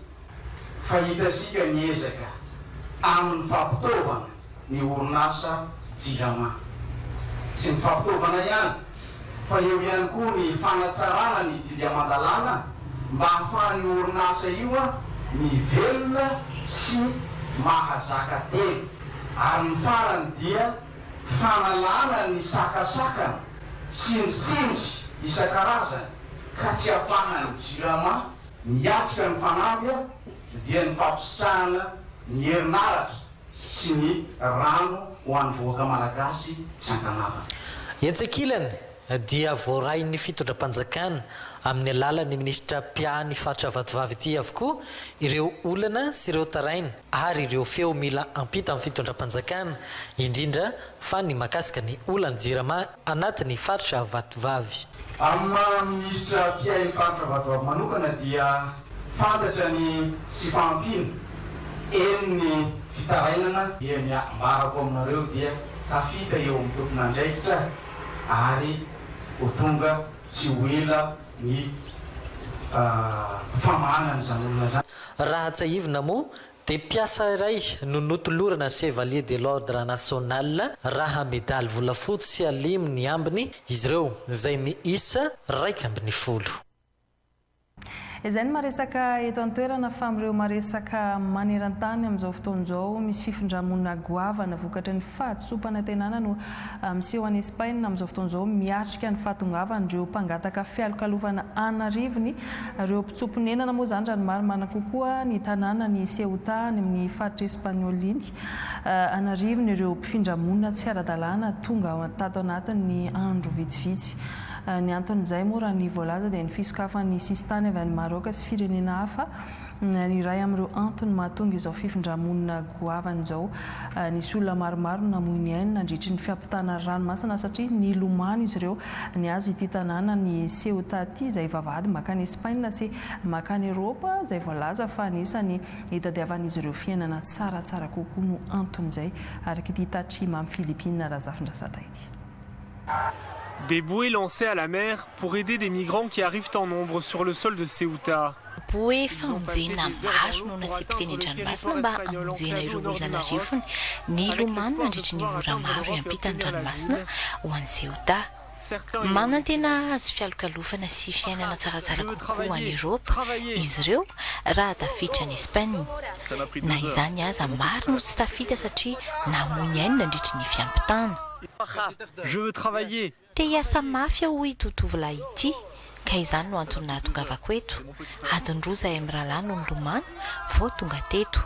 fa hitasika ny ezaka amin'ny fampitaovana ny orinasa Jirama. Tsy ny fampitaovana ihany fa eo ihany koa ny fanatsarana ny didy aman-dalàna mba hahafahan'io orinasa io mivelona sy mahazaka tena. Ary ny farany dia fanalana ny sakasakana sy ny tsindry isan-karazany ka tsy ahafahan'ny Jirama miatrika ny fanamby dia ny fampisitrahana ny herinaratra sy ny rano ho an'ny vahoaka malagasy tsy ankanavaka. Etsy ankilany dia voarain'ny fitondram-panjakana amin'ny alalan'ny minisitra mpiahy ny faritra Vatovavy ity avokoa ireo olana sy ireo taraina ary ireo feo mila ampita amin'ny fitondram-panjakana, indrindra fa ny mahakasika ny olan'ny Jirama anatin'ny faritra Vatovavy. Amin'ny maha minisitra mpiahy ny faritra Vatovavy manokana dia fantatra ny tsy fahampiana, eny ny fitarainana, dia ny ambarako aminareo dia tafita eo amin'ny tompon'andraikitra ary ho tonga tsy ho ela ny famahana an'izany olona izany. Raha tsiahivina moa dia mpiasa iray no notolorana Chevalier de l'Ordre National raha medaly volafotsy sy alimo ny ambiny izy ireo izay miisa 11. Izay ny maresaka eto an-toerana fa amin'ireo maresaka maneran-tany amin'izao fotoana izao, misy fifindra-monina goavana vokatry ny fahadisoam-panantenana no miseho any Espaina amin'izao fotoana izao miatrika ny fahatongavan'ireo mpangataka fialokalofana an'arivony ireo mpitsoa-ponenana moa izany raha ny marimarina kokoa ny tanànan'i Ceuta any amin'ny faritra Espaniola iny an'arivony ireo mpifindra-monina tsy ara-dalàna tonga tato anatin'ny andro vitsivitsy. Ny anton'izay moa raha ny voalaza dia ny fisokafan'ny sisintany avy any Maroc sy firenena hafa ny iray amin'ireo antony mahatonga izao fifindra-monina goavana izao. Nisy olona maromaro namoy ny ainy nandritry ny fiampitana ranomasina satria nilomano izy ireo nihazo ity tanànan'i Ceuta ity izay vavahady mankany Espaina sy mankany Eropa izay voalaza fa anisan'ny hitadiavan'izy ireo fiainana tsaratsara kokoa no anton'izay araka ity tatitr'i Mamy Philippine Razafindrasata ity. Des bouées lancées à la mer pour aider des migrants qui arrivent en nombre sur le sol de Ceuta. Bouée famonjena maro no natsipy teny an-dranomasina mba hamonjena ireo olona an'arivony nilomano nandritry ny ora maro hiampita ny ranomasina ho any Ceuta. Manantena hahazo fialokalofana sy fiainana tsaratsara kokoa any Eoropa izy ireo raha tafiditra any Espaina. Na izany aza, maro no tsy tafita satria namoy ny ainy nandritry ny fiampitana. Je veux travailler. Te hiasa mafy aho hoy ito tovolahy ity ka izany no antony nahatongavako eto. Adiny roa izahay mirahalahy no nilomano vao tonga teto.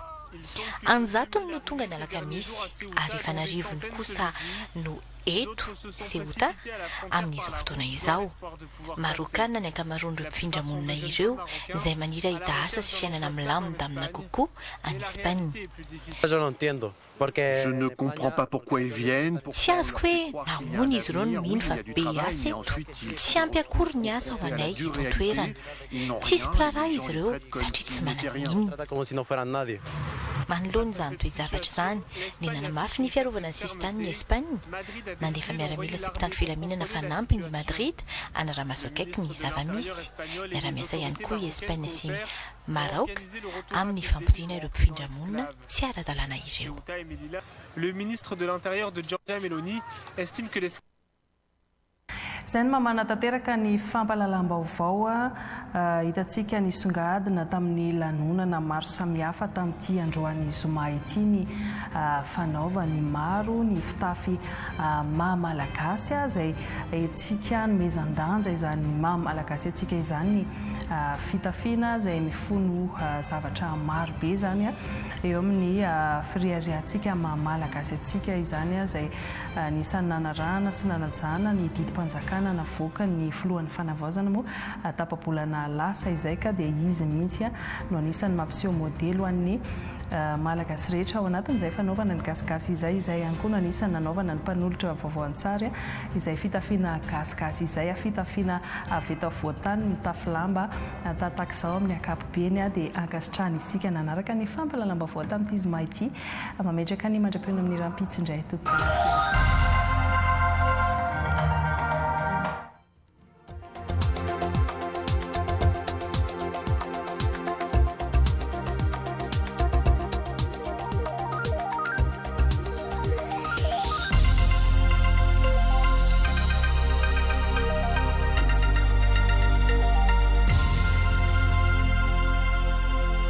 An-jatony no tonga ny alakamisy ary efa an'arivony kosa no eto Ceuta amin'izao fotoana izao. Marokana ny ankamaroan'ireo mpifindra monina ireo izay maniry hahita asa sy fiainana milamindamina kokoa any Espagne. Je ne comprends pas pourquoi ils viennent, Tsy azoko hoe nahoana izy ireo no mino fa be asa eto. Tsy ampy akory ny asa ho anay eto an-toerana. Tsisy mpiraharaha izy ireo satria tsy manana n'inona. Manoloana izany toe-javatra izany, dia nanamafy ny fiarovana ny sisintaniny i Espaina. Nandefa miaramila sy mpitandro filaminana fanampiny i Madrid hanara-maso akaiky ny zava-misy. Miara-miasa ihany koa i Espaina sy Maraoka amin'ny fampodiana ireo mpifindra monina tsy ara-dalàna ireo. Le ministre de l'Intérieur de Giorgia Meloni estime que les. Izay no maha manatanteraka ny fampahalalam-baovao hitantsika nisongadina tamin'ny lanonana maro samihafa tamin'ity androany zoma ity ny fanaovan'ny maro ny fitafy maha Malagasy izay hetsika anomezan-danja izany maha Malagasy antsika izany ny fitafiana izay mifono zavatra maro be izany eo amin'ny fireharehantsika maha Malagasy antsika izany izay Anisan'ny nanarahana sy nanajana ny didim-panjakana navoakan'ny filohan'ny fanavaozana moa tapa-bolana lasa izay ka dia izy mihitsy no anisan'ny mampiseho modely ho an'ny Malagasy rehetra ao anatin'izay fanaovana ny gasigasy izay. Izay ihany koa no anisan'ny nanaovana ny mpanolotra vaovao an-tsary izay fitafiana gasigasy izay, fitafiana avy eto afovoan-tany mitafy lamba tahaka izao amin'ny ankapobeny dia ankasitrahana isika nanaraka ny fampahalalam-baovao tamin'ity zoma ity. Mametraka ny mandra-pihaona amin'ny rahampitso indray tompoko.